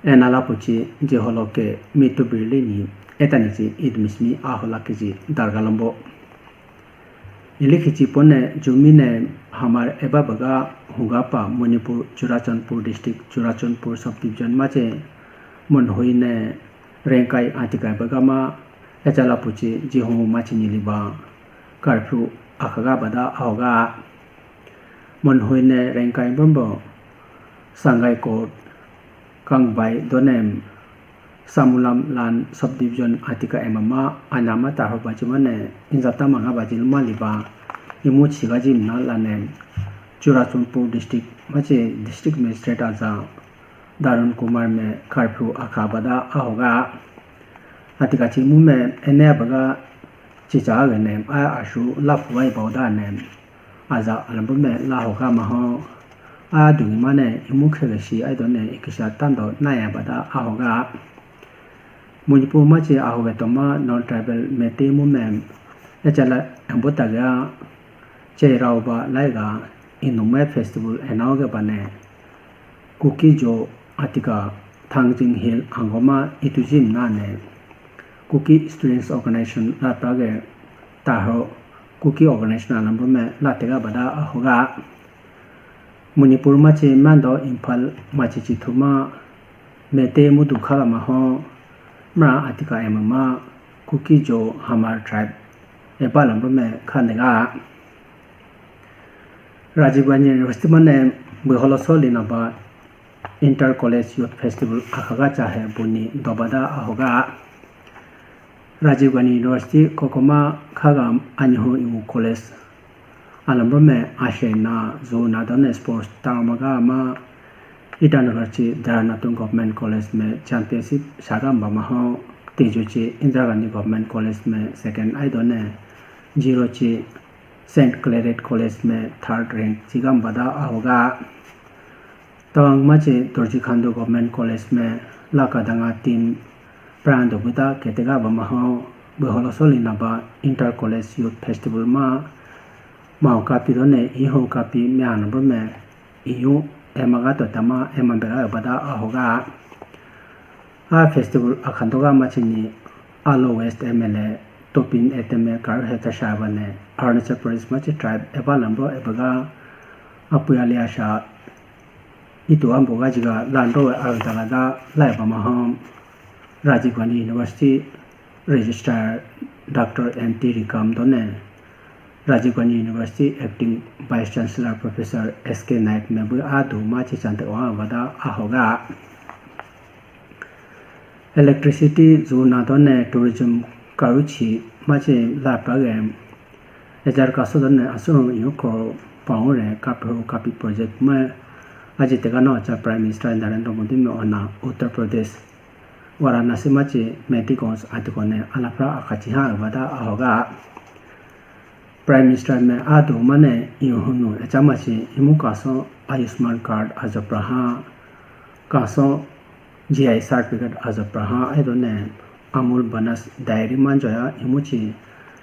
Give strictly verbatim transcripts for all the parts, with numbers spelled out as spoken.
Ena lapuchi jiholoke mitu birli ni etanichi idmismi ahola kiji dargalambo. Ilikhichi pone jumine hamar ebabaga hugapa Manipur Churachandpur district Churachandpur subdivision mache munhuine Rengkai atikai bagama echalapuchi jihu machi niliba curfew akhaga bada ahoga. Munhuine Rengkai bombo Sangai Kot Kangbai donem Samulam lan subdivision atika emama anama tarho bajimane injata manga bajil maliba imu chiga jimna lanem Churachandpur district machi district magistrate aja Darun Kumar me curfew akha bada ahoga. Atika chimu me ene abaga chicha agane a ashu lapu ai bauda ne aja alambu me la hoga maho. A dungi mane imu khege shi ai done ikisha tando naya bada ahoga. Manipur machi ahoge toma non tribal Meitei mu me echala embo taga che rauba laiga inume festival enaoge bane Kuki-Zo atika Thangjing Hill angoma itujim nane Kuki Students Organization laprage taho Kuki Organization alambo me latega bada ahoga. Manipur machi mando Imphal machi chithuma Meitei mudu khaga maho mra atika emama Kuki-Zo Hamar tribe ebalambo me khanega. Rajiv Gandhi University mane bui holo soli naba Inter College Youth Festival akhaga chahe buni dobada ahoga. Rajiv Gandhi University kokoma khaga anihu iwu college alambo me ashe na zu na done sports tamaga ama Itanagar chi Dharanatung Government College me championship sagamba maho tiju chi Indira Gandhi Government College me second ai done zero chi Saint Claret College me third rank chigam bada ahoga. Tawang machi Dorji Khandu Government College me laka danga team prando buda ketega bamaho buholo soli naba Inter College Youth Festival ma mao kapi done iho kapi me anabro me iyu emaga to tama ema bega bada ahoga. A festival akhandoga machini Alo West M L A Topin Eteme karu heta shabane Arunachal Pradesh machi tribe eba lambro ebaga apuya liya sha itu ambo gajiga landro we arudala da laiba maham Rajiv Gandhi University Registrar Doctor M T Rikam done Rajiv Gandhi University Acting Vice Chancellor Professor S K Naik mebu adu machi chante wa bada ahoga. Electricity zuna done tourism karuchi machi lapage ejar kaso done asu yoko paure kapiru kapi project ma aji tegano cha Prime Minister Narendra Modi me ona Uttar Pradesh Varanasi machi Medigonj atikone alapra akachi ha bada ahoga. Prime Minister me adu mane yuhunu echamachi imu kaso Ayushman Card ajo praha kaso G I certificate ajo praha edone Amul Banas Dairy manjoya imuchi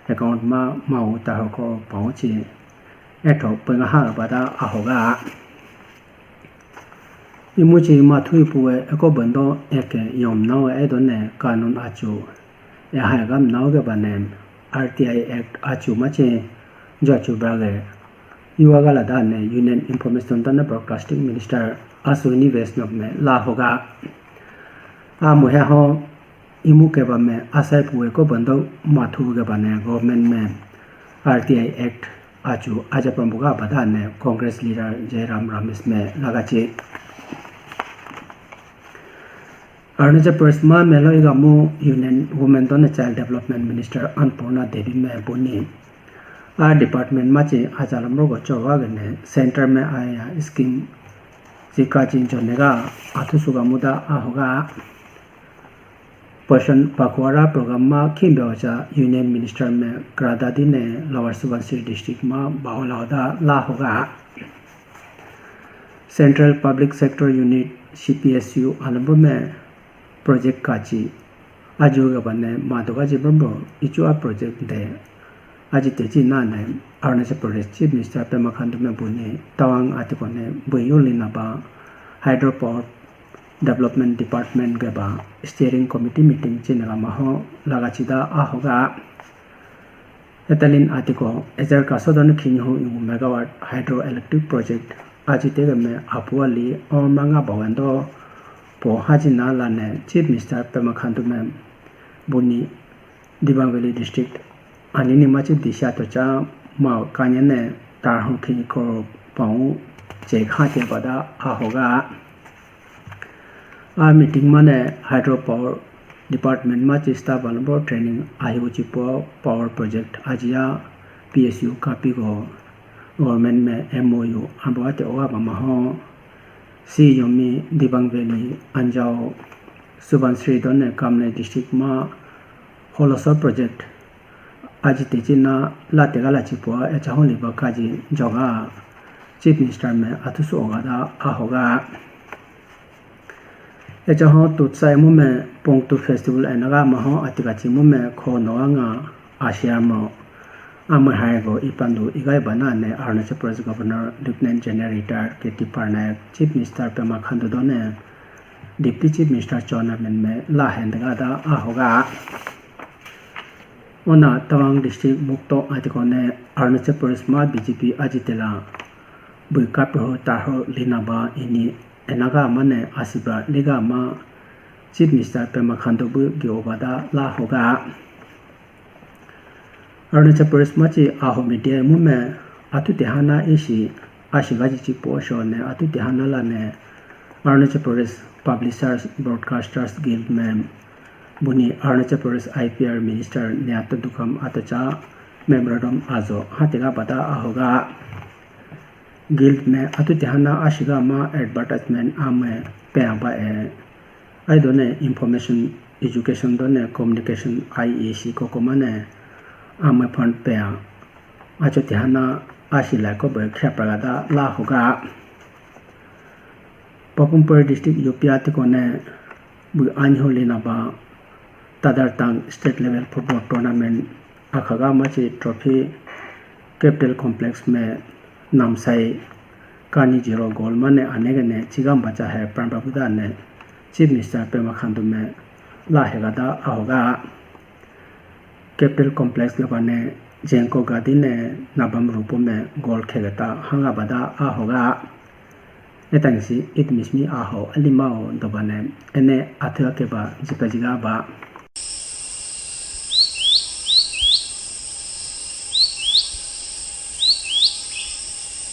account ma mau tahoko pauchi etho penga ha bada ahoga. Imuchi mathui puwe eko bando eke yom nawe edone kanun achu. Ehai gam nau ge banem R T I Act achu machi jochu brage. Yuwa gala dane Union Information dane Broadcasting Minister Ashwini Vaishnaw me la hoga. A muhe ho imu keba me asai puwe ko bando mathu ge bane government me R T I Act achu aja prambuga bada ne Congress leader Jairam Ramesh me lagachi. Arunachal Pradesh ma melo igamu Union Women done Child Development Minister Annpurna Devi me buni. A department machi ajalamro go chowa gene center me aya scheme chika chin chonega athu suga muda ahoga. Poshan Pakhwara program ma khimbe ocha Union Minister me Krada dine Lower Subansiri district ma bahola hoda la hoga. Central Public Sector Unit C P S U alambro me project kachi ajo ga bane madoga je bambo ichu a project de aji techi nane Arunachal Pradesh Chief Minister Pema Khandu me buni Tawang atikone buyo linaba hydropower Development Department keba Steering Committee meeting chinaga maho lagachida ahoga. Etalin atiko ezer kaso done khinyihu ingu megawatt hydroelectric project aji tegeme apuali o manga bawendo po hajina lane Chief Minister Pema Khandu me buni Dibang Valley District anini machi disha tocha ma kanyane tarhon khinyi koro pau che kha te bada ahoga. A meeting mane hydropower department machi staff albo training ahi uchipo power project ajiya P S U kapigo government me M O U ambo ate oga bamaho. Si yomi Dibang Valley anjao Subansiri done Kamle district ma holoso project aji techina la tegala chipua echahon liba kaji joga Chief Minister me athusu ogada ahoga. Echaho tutsa imu me Pongtu festival enaga maho atika chimu me kho noga nga ashiyamo amwe haigo ipandu igai bana ne Arunachal Pradesh Governor Lieutenant General Retired K T Parnaik Chief Minister Pema Khandu done Deputy Chief Minister chona men me la hendega da ahoga. Ona Tawang District mukto atikone Arunachal Pradesh ma B J P ajitela bui kapiho taho linaba ini enaga mane asiba liga ma Chief Minister Pema Khandu bu gi obada la hoga. Arunachal Pradesh machi aho media mu me atu tehana isi ashigaji chi posho ne atu tehana la ne Arunachal Pradesh Publishers Broadcasters Guild me buni Arunachal Pradesh I P R Minister Nyata Dukam Atacha memorandum ajo hatega bada ahoga. Guild me atu tehana ashiga ma advertisement ame pe aba e. Ai done information education done communication I E C koko mane ame fund pe a. Acho tehana ashi lai ko be khya praga da la hoga. Papum Pare District U P atikone bu anyi holi na ba Tadar Tang State Level Football Tournament akhaga machi trophy Capital Complex me namsai kani zero goal mane anegene chigam bacha hai pran babu da ne Chief Minister Pema Khandu me la hega da ahoga. Capital Complex ke bane Jenko Gadi ne Nabam Rupo me goal khega ta hanga bada ahoga. Etangsi it mismi aho alimao dobane ene athu akeba jipa jiga ba.